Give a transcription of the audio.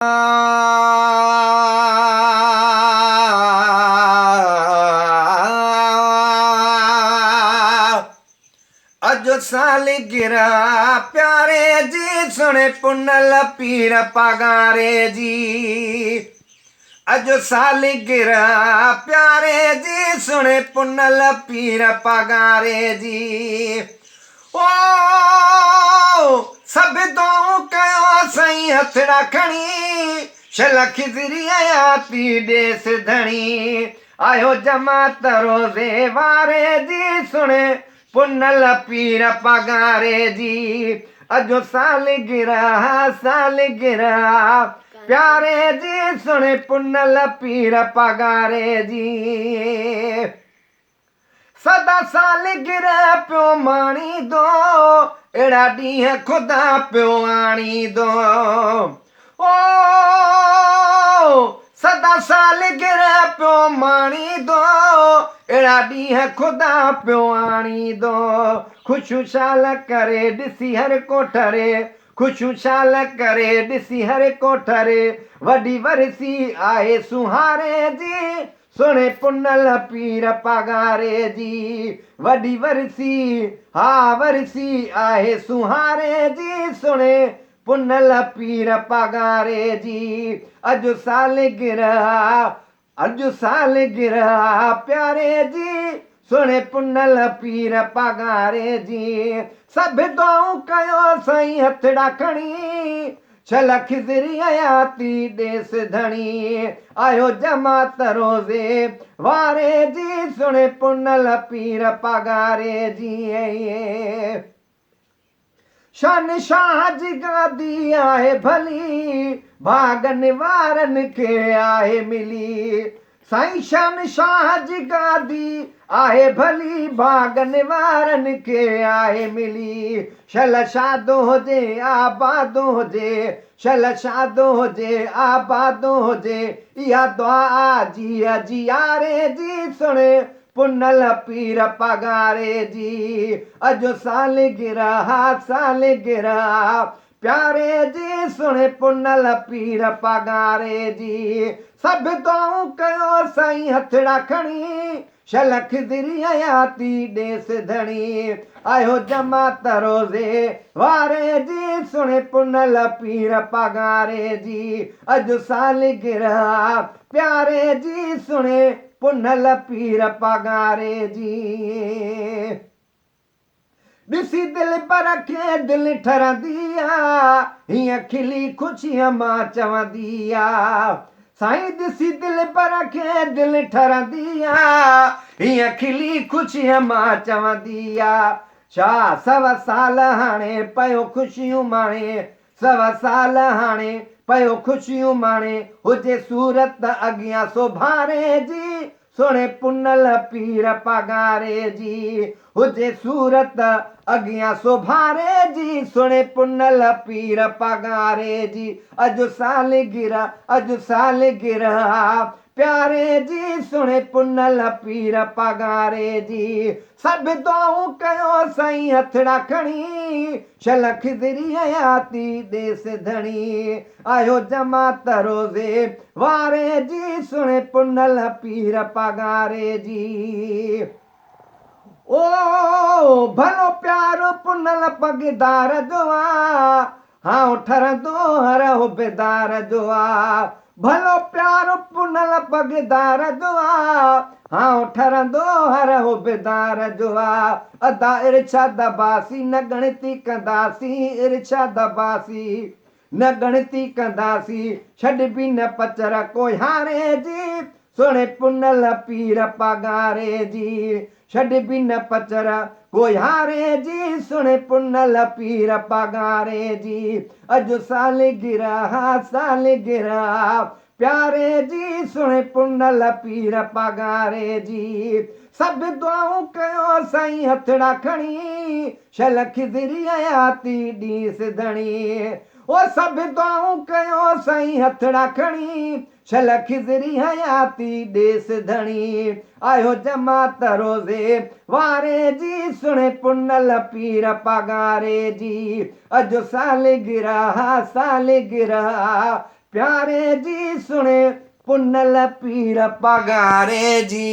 اڄ سالگرهه پياري جي سڻي پنهل پير پاڳاري جي اڄ سالگرهه پياري جي سڻي پنهل پير پاڳاري جي او سڀ دعائون ڪيو سائين هٿڙا کڻي شل خضري حياتي ڏيس ڌڻي آيو جماعت روزي واري جي سڻي پنهل پير پاڳاري جي اڄ سالگرهه سالگرهه پياري جي سڻي پنهل پير پاڳاري جي. سدا سالگرهه پيو ماڻيندو، اهڙا ڏينهن خدا پيو آڻيندو. او سدا سالگرهه پيو ماڻيندو، اهڙا ڏينهن خدا پيو آڻيندو. خوشيون شال ڪري ڏسي هر ڪو ٺري، خوشيون شال ڪري ڏسي هر ڪو ٺري، وڏي ورسي آهي سونهاري جي، سهڻي پنهل پير پاڳاري جي وڏي ورسي، ها ورسي آهي سونهاري جي سهڻي پنهل پير پاڳاري جي اڄ سالگرهه اڄ سالگرهه پياري جي سهڻي پنهل پير پاڳاري جي سڀ دعائون ڪيو سائين هٿڙا کڻي ڇل خضري حياتي ڏيس ڌڻي، آيو جماعت روزي واري جي، سڻي پنهل پير پاڳاري جي. شان شاهه جي گادي آهي ڀلي، ڀاڳن وارن کي آهي ملي. سائين شان شاهه جي گادي آهي ڀلي ڀاڳن وارن کي آهي ملي شل شاد هجي آباد هجي شل شاد هجي آباد هجي اها دعا آ جيء جياري جي سڻي پنهل پير پاڳاري جي اڄ سالگرهه سالگرهه پياري جي سهڻي پنهل پير پاڳاري جي سڀ دعائون ڪيو سائين هٿڙا کڻي شل خضري حياتي ڏيس ڌڻي آيو جماعت روزي واري جي سهڻي پنهل پير پاڳاري جي اڄ سالگرهه پياري جي سهڻي پنهل پير پاڳاري جي. ڏسي دلبر کي دل ٺرندي آ، هيئن کلي خوشيء مان چوندي آ. سائين ڏسي دلبر کي دل ٺرندي آ، هيئن کلي خوشيء مان چوندي آ. ڇا سوا سال هاڻي پيو خوشيون ماڻي، سوا سال هاڻي پيو خوشيون ماڻي، هجي صورت اڳيان سوڀاري جي، سهڻي پنهل پير پاڳاري جي، هجي صورت اڳيان سوڀاري جي، سهڻي پنهل پير پاڳاري جي، اڄ سالگرهه اڄ سالگرهه پياري جي، سهڻي پنهل پير پاڳاري جي، سڀ دعائون ڪيو سائين هٿڙا کڻي، شل خضري حياتي ڏيس ڌڻي، آيو جماعت روزي واري جي، سهڻي پنهل پير پاڳاري جي. او ڀلو پيارو پنهل پڳدار جو آ، هانء ٺرندو هر حبدار جو آ، ڀلو پيارو پنهل پڳدار جو آ، هانء ٺرندو هر حبدار جو آ، ادا ارشاد عباسي نه ڳڻتي ڪنداسين، ارشاد عباسي نه ڳڻتي ڪنداسين، ڇڏبي نه پچر ڪوهياري جي، سهڻي پنهل پير پاڳاري جي، ڇڏبي نه پچر ڪوهياري جي، سهڻي پنهل پير پاڳاري جي، اڄ سالگرهه سالگرهه پياري جي، سهڻي پنهل پير پاڳاري جي، سڀ دعائون ڪيو سائين هٿڙا کڻي، شل خضري حياتي ڏينس ڌڻي، او سڀ دعائون ڪيو سائين هٿڙا کڻي، شل خضري حياتي ڏيس ڌڻي، آيو جماعت روزي واري جي، سهڻي پنهل پير پاڳاري جي، اڄ سالگرهه سالگرهه. پياري جي سڻي پنهل پير پاڳاري جي.